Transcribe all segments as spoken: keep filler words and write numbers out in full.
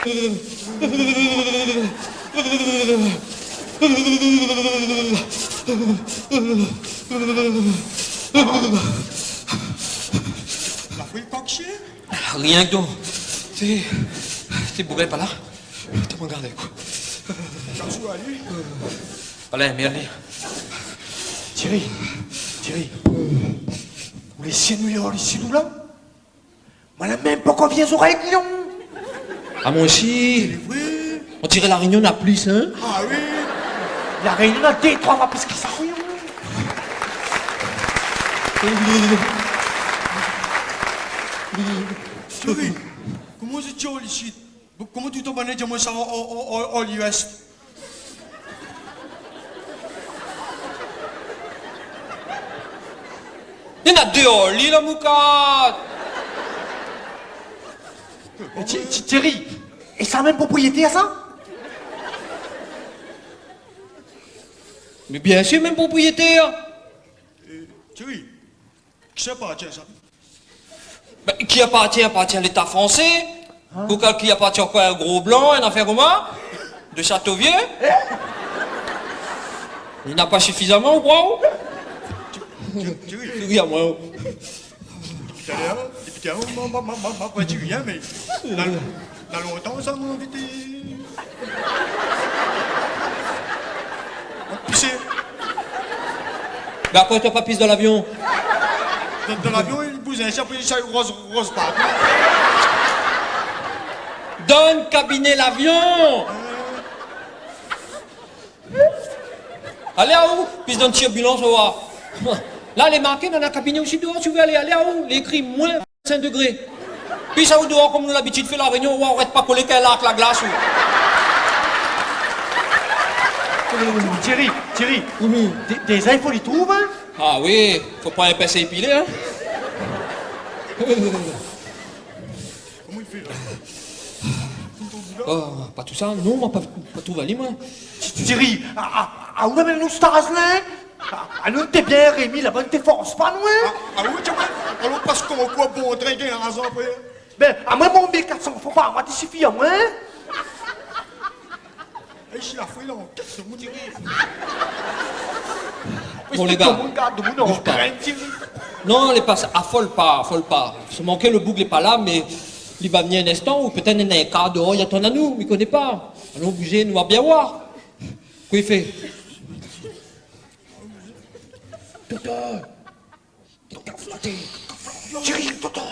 La fouy kok shien ? Rienk do. Té, té bouré pa la. Té mangardé, koi. Sa sou ali. Alé, mèrdi. Thierry, Thierry. Ou lé sié nou lé isi, nou la ? Moin la mèm pankor vi zorèy lion. Ah, moin osi. Sé vré. On diré La Rényon na plis, in ? Ah oui. La Rényon na dé, troi foi plis ki sa, oui. Thierry, koman sé tjol isi ? Koman ou té manz, di amoin sa, o, o, o, o, o l'Ouest ? Néna dé orly la, moukat. Eh, Thi-, Thi-, Thierry, é sa mèm propriétèr, sa ? Mé biensir, mèm propriétèr. Eh, Thierry, kisa i apartien sa ? Bin, ki apartien, apartien Léta fransé. In ? Ou kréy ki apartien ankor in gro blan, in afèr konmsa, de Châteauvieux ? Li na pa sifizaman, ou kroi, ou ? Ti, ti, ti, ti ri amoin, ou. Talèr, dépi talèr, moin, moin, moin, moin, moin, pa di rien, mé na, na lontan sa, moin, anvi té Moin pisé. Mé akoz ou la pa pis dan lavion ? Dan, dan lavion, li bouz in ti pé, sa i roz, roz partou. Dan kabiné lavion. Alé aou, pis dan tirbulans, ou va oir. La, lé marké, dan la kabiné osi door, si ou vé alé, alé aou, lé ékri moin vin-sink dégré. Pis aou door, konm nou labitid fé La Rényon, ou va oir ou rès pa kolé kèl ark la glas, ou. Thierry, Thierry, dé-, déza, i fo li trouv, in ? Ah oui, fo pa in pinsé épilé, in ? Koman i fé la ? Oh, pa tousa, non, moin pa, pa trouv ali, moin. Thierry, a, a, a, ou la mèm nou staz la, in ? A, a, nou té bien Rémi laba, nou té fors pa nou, in ? A, a oui, ti voi, alor, paske mon koi bon trin gingn larzan apré. Bin, amoin, mon mil kat san fran par moi, té sifi amoin, in ? É si la fouy la, kèl moun i ri ? Bon, lé gars, tout moun gard, tout moun bouz pa. Krin, Thierry. Non, lé pa, afol pa, afol pa. Sé manké lo boug lé pa la, mé li va vni in instan, ou pétèt néna in kar door, i atann anou, mi koné pa. Alon bouzé, nou va bien oir. Kosa i fé ? Toto. Thierry, Toto.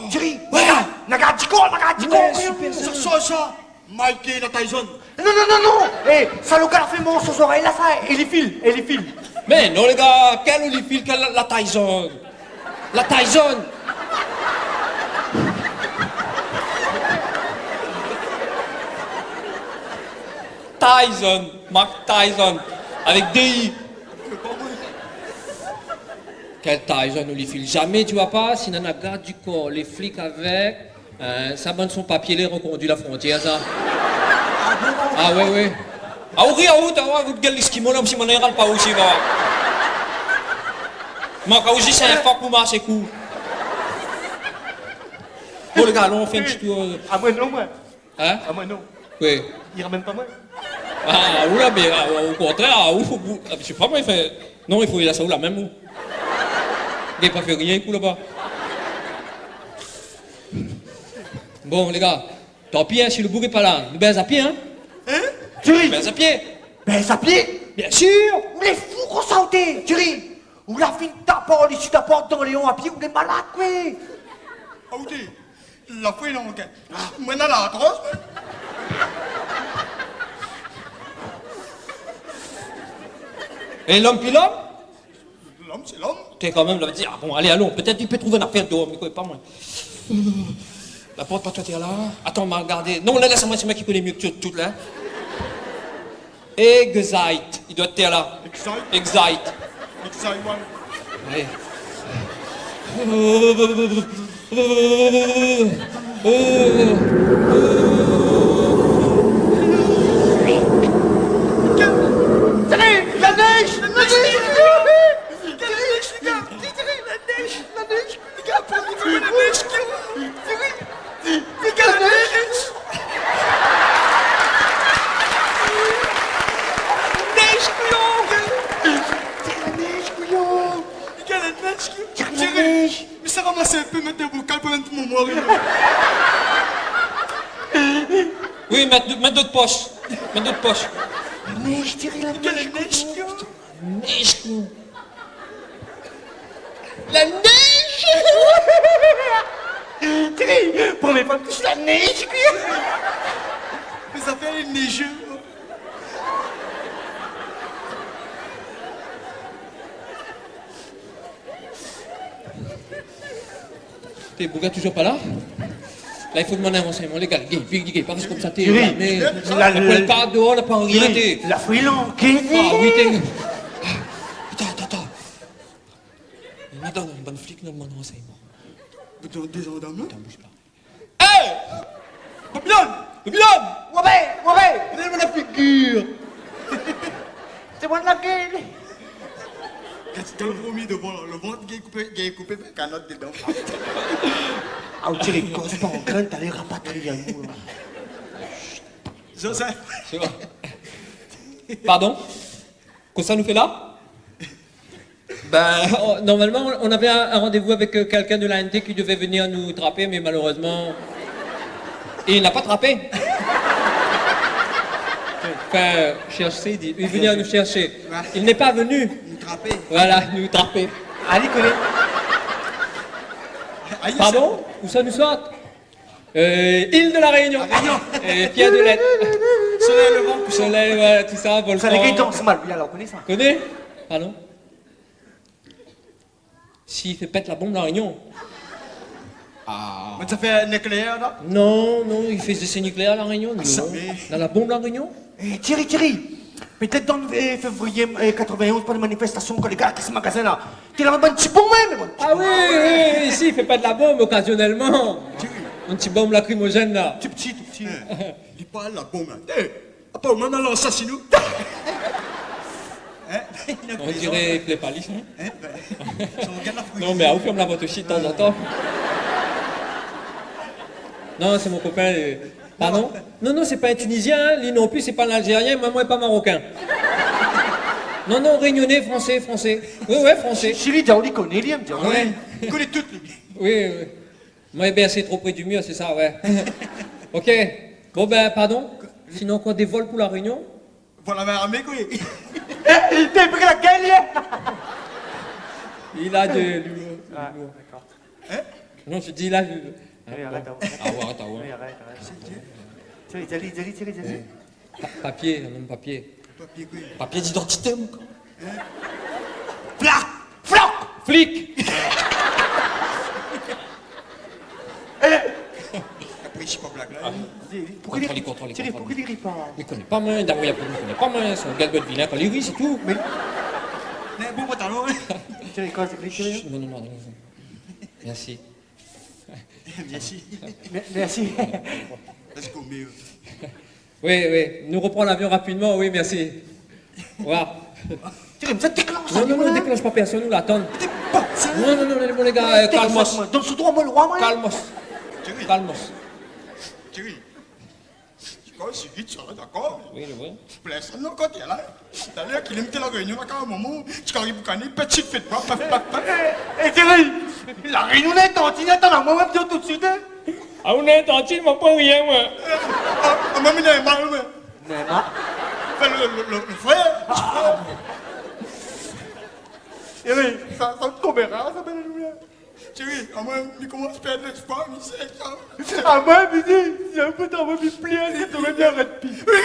Thierry, ouais. Na gard dikor, na gard dikor. Ouais, super, sa, sa, sa. Mike, la Tyson. Non, non, non, non. Eh, sa lo gars la fé mon so zorèy la, sa, Holyfield, Holyfield. Mé non, lé gars, kèl Holyfield, kèl la, la Tyson ? La Tyson. Tyson, Mike Tyson, avèk dé i. Kèl Tyson, Holyfield ? Zamé, ti voi pa, si nana gard dikor, lé flik avèk, in, sa bann san papié lé rokondui la frontièr, sa. Ah ouais, ouais. Ah, ou ri, ah, ou, ta, ou, ou gèl léskimo la, si mon néral pa osi, va. Moin, kan ou di sé in fok, ou marsh ékou. Bon, lé gars, alon fé in ti tour, euh. Ah, moin non, moin. In ? Ah, moin non. Oui. I ramèn pa moin. Ah, ou la, mé, ah, o kontrèr, ah, ou, ou, ah, mi sé pa moin, i fé, non, i fo, i lès sa ou la mèm, ou. Li la pa fé rien, ékout laba. Bon, lé gars, tanpi, in, si lo boug lé pa la, nou bèz a pié, in ? In ? Thierry ! Bèz a pié. Bèz a pié ? Biensir. Ou lé fou konmsa, ou té, Thierry. Ou la fine tap ali, si tap dan léon a pié, ou lé malad, koi. Ah, ou té. La fouy la, OK. Moin na la artroz. É lom pi lom ? Lom sé lom. Té kan mèm, la di, ah bon, alé, alon. Pétèt li pé trouv in afèr door, mi koné pa, moin. La port pa toi, té la. Atann, ma gardé. Non, la, lès amoin, sé moin ki koné mié ke tout, tout la. Exit. I doi èt tèr la. Exit. Exit. Exit one. Alé. Thierry, la neige, la neige. Thierry, la neige, la neige. Lé gars, pou nou trouv la neige, Thierry. Thierry, lé gars, la neige. Mé sa ramas in pé, mèt dan bokal pou mèt pou momon arivé. Oui, mèt, mèt dan out posh. Mèt dan out posh. La nèj, Thierry, la nèj, la nèj, koi. La nèj. Thierry, promié foi mi toush la nèj, koi. Mé sa fé lé néjé. Té, boug-la touzour pa la ? La, i fo domann in ransèyman légal. Gay, gay, gay, pa rès konmsa, té. Thierry, la, mé la, la, la, la, la, la fri lanké. Ah, oui, té. Atann, atann, atann. Néna bann flik, néna bann ransèyman. Dé zandam la ? Atann, bouz pa. Hey ! Babilone ! Babilone ! Oué, oué. Gard amoin la figir. Sé moin la gèl. Gard, gard lo promié dovan la, lo vant, gèl koupé, gèl koupé, kanot dedan. Ah, ou tir lé kos, pa an grin, talèr rapatrié anou la. Joseph. Sé bon. Pardon ? Kosa nou fé la ? Ben, on, normalement, on avait un, un rendez-vous avec, euh, quelqu'un de l'A N T qui devait venir nous traper, mais malheureusement, il n'a pas trapé. Enfin, chercher, il dit, il venait nous chercher. Ouais. Il n'est pas venu. Nous traper. Voilà, nous traper. Ali koné. Aïe, pardon ? Ousa nou sort ? Euh, île de la Réunion. La Réunion. Euh, pierre de lèt. Soleil levant, couchant. Soleil, voilà, tout ça, volcan. Sa lé gay dans mal, oui, alors, ou koné sa. Koné ? Pardon ? Si i fé pèt la bonm La Rénion. Ah. Mé sa fé nikléèr, non ? Non, non, i fé zésé nikléèr La Rénion, non. Ah, sa, mé... Dan la bonm La Rénion ? Eh, Thierry, Thierry, pétèt dan, eh, févrié, eh, quatre-vingt-onze, pa de manifestasion, kan lé gars i kas magazin la. Té la bann ti bonm, hein, mé bon. Ah oui, oui, oui, si, i fé pèt la bonm okazionèlman. Thierry. In ti bonm lakrimozèn la. Ti pti, ti pti. Eh, li parl la bonm la. Eh, apa ou mèm la lans sa si nou ? Hein ? On dirait i plé pa li, hein ? Hein ? Ben, si ou gard la... Non, mé ou fèrm la port osi tanzantan. Non, sé mon kopin, euh, pardon ? Non, non, sé pa in Tunizien, hein, li non pli, sé pa in Alzérien, moin, moin lé pa Marokin. Non, non, Rényoné, fransé, fransé. Oui, oui, fransé. Si, si, li di aou li koné, li, mi di aou. Oui. Li koné tout, li. Oui, oui. Moin lé bèrsé tro pré du mir, sé sa, ouais. Ok. Bon, ben, pardon. Sinon, koi, dé vol pou La Rénion ? Vol a min armé, koi. Té, pou la gèl, li. Il a de l'humour. Ah, d'accord. Hein ? Non, je dis, il a de... Oui, arèt, arèt. Ah ouais, arèt, ah ouais. Oui, arèt, arèt. Thierry, Thierry, Thierry, Thierry. Pa-, papier, un homme papier. Papier koi ? Papier d'identité, mon gars. Hein ? Flak ! Flak ! Flik ! Apré, sé pa blag la. Ah. Di, di, poukosa li, Contrôle, contrôle, Thierry, contrôle. Poukosa li ri pa ? Mé koné pa moin, dabor, i koné pa moin, sé in gars vilin kan li ri, sé tou. Mé, mé bon pantalon, hein. Thierry, kosa li ri, Thierry ? Chut, non, non, non, non. Merci. Merci. Mé-, merci. Let's go, Méo. Oui, oui, nou repran lavion rapidman, oui, merci. Au revoir. Thierry, mé sa déklansh sa, non, non, non, déklansh pa pèrsone, nou la atann. Mé t'es pas sérieux. Non, non, non, non, lé bon, lé gars, euh, kalmos. Donn sou doi, moin, lo roi, moin. Kalmos. Thierry. Kalmos. Thierry. Sé koi, sé vit sa, dakor ? Oui, oui. Plin sa, non, koté la. Talèr ki lé mèt La Rénion, la, kan momon, ti kan i boukané, pèt, fé doi, paf, paf, paf. Eh, eh, Thierry, La Rénion néna in tantine, atann, moin, moin, mi di aou tout suit, hein. Ah, ou néna in tantine, moin, pa rien, moin. Eh, ah, ah, moin, mi néna in mal, moin. Néna in mal ? Enfin, le, le, le, le frèr. Ah. Thierry, sa, sa, koméra, sa, bèl Thierry, amoin, mi komans pèrd lèspoir, mi sé sa. Amoin, mi di, si in fo ta, amoin, mi pli, sé tourné bien rèd pi. Oui,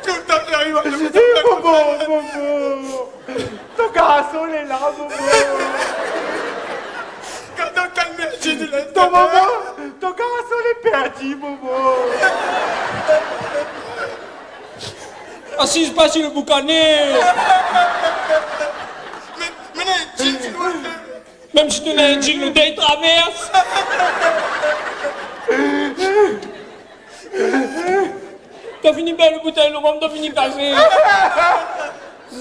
toultan, j'arrive à... Mi di, Bobo, Bobo. Ton garson lé la, Bobo. Kan, kan, kan, mèrsi de l'intérêt. Ton momon, ton garson lé pèrdi, Bobo. Asiz pa si lo boukané. Mé, mé, mé, Mèm si té néna in djing, lo dèy travèrs. T'as fini bèl boutèy, lo rom, t'as fini kasé.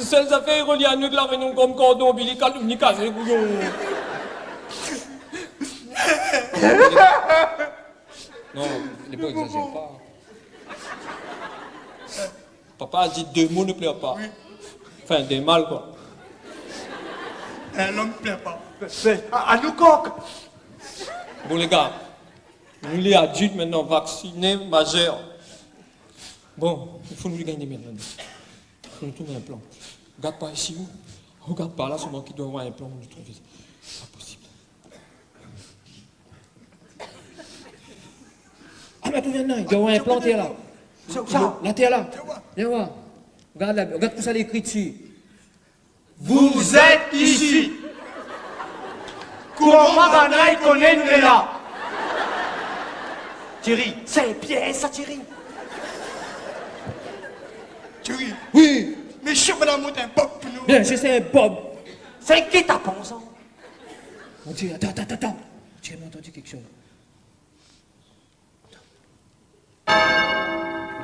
Sèl zafèr i reli anou èk La Rényon konm kordon onbilikal, t'as fini kasé, kouyon. Non, lé bon, égzazèr pa. Papa la di, dé mo ne plèr pa. Oui. Enfin, dé mal, koi. In lom plin pa. Mé, mé, a, anou kok. Bon, lé gars, nou lé adilt mintnan, vaksiné, mazèr. Bon, i fo nou gingn mintnan. Fo nou trouv in plan. Gard par isi, ou. Rogard par la, solman ki doi avoir in plan, nou trouv. Pa posib. A, mé atann, vien la, i doi avoir in plan tèr la. Ousa, ousa ? La tèr la. Vien voir. Vien voir. Rogard la, rogard kosa lé ékri dsi. Vous êtes ici. Koman banna i koné nou lé la ? Thierry. Sé pièz sa, Thierry. Thierry. Oui. Mésyé, madam, mont in bob pou nou. Bien, sé, sé in bob. Sé ki ta pans, in ? On dirait, attends, attends, attends. J'ai entendu quelque chose.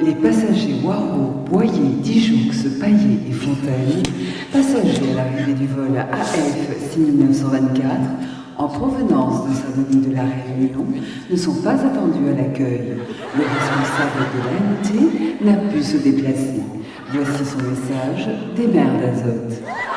Les passagers Waro, Boyer, Dijoux, Payet et Fontaine, passagers à l'arrivée du vol A F six mille neuf cent vingt-quatre, en provenance de Saint-Denis de La Réunion, ne sont pas attendus à l'accueil. Le responsable de l'A M T n'a pu se déplacer. Voici son message, démerde azot.